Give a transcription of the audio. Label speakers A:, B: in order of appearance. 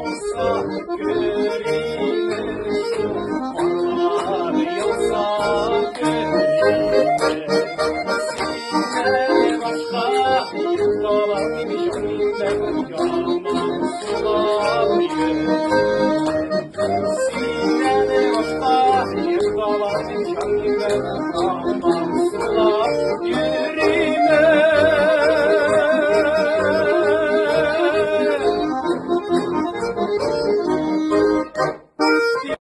A: Яуса, көр иде шул, карлар яуса, көр иде. Синнән башка юк табалмыйм җанымда, яман сулап йөрдем. Синнән башка юк табалмыйм җанымда.